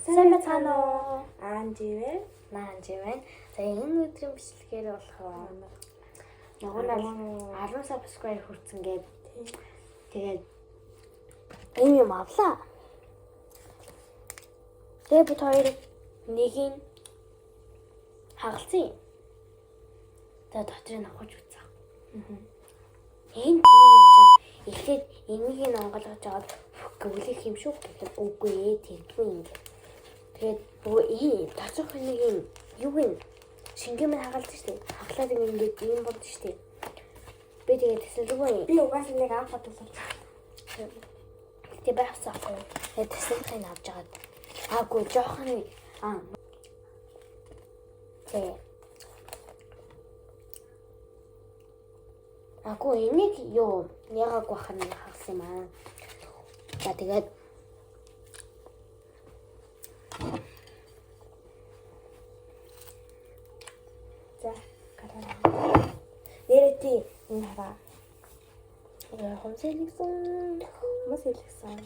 Сайн байцгаана уу? Аанживэ. Наанжи байна. За, энэ өдрийн бичлэгээр болохоор нөгөө нь 10 subscribe хүрсэн гээд тэгээд ийм юм авлаа. Тэгээ бид хоёр нэгийг хагалцсан юм. Тэгээ дотрыг авах үзсэн. Энэ тэний юм чинь эхлээд энийг нь онгойлгож аваад гөвлөх юм шүү гэхэд үгүй ээ, тэгдгүй юм гэх. Тэгээд нөгөө ийм доторх нэг юм юу юм шингэн минь хагалдаг шүү дээ. Хаглаад ингээд ийм болд шүү дээ. Би тэгээд тэсэлгүй. Би угаасаа нэг анх бодлоо. Гэтэ байхсан ахгүй. Тэгээд тэсэлхийг авч агаад аагүй жоохон аа. Тэгээ. Агүй, энийг юу яагаагүй хана хагас юм аа. За, тэгээд За, гараа. Нэрээ тий энэ хараа. Хумс хэлсэн. Хүмүүс хэлсэн.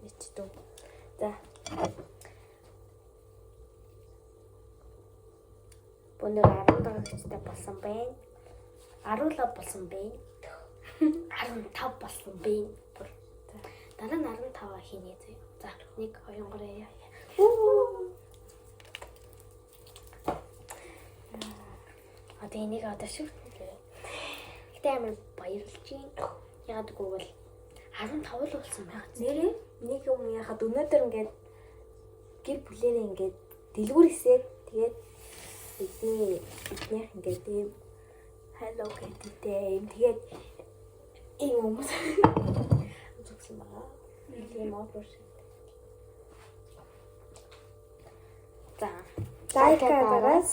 Мэдтүү. За. Өнөр 10 дагагчтай болсон байна. 10 болсон байна. 15 болсон байна. Бүр. Дараа нь 15-аа хийнэ зөө. За, 1 2 3 яа. Үу. Одоо энийг одоо шүртнэ. Гэтэ амар баярлж байна. Яагаад гэвэл 15 л болсон байгаа. Нэрээ нэг юм яхад өнөөдөр ингээд гэр бүлээрээ ингээд дэлгүүр хэсээд тэгээд биднийх ингээд ийм Hello Kitty-тэй юм, тэгээд ийм хүмүүс зүгсэн байгаа. Тийм офер шиг. За. Like дараад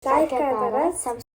Like дараад.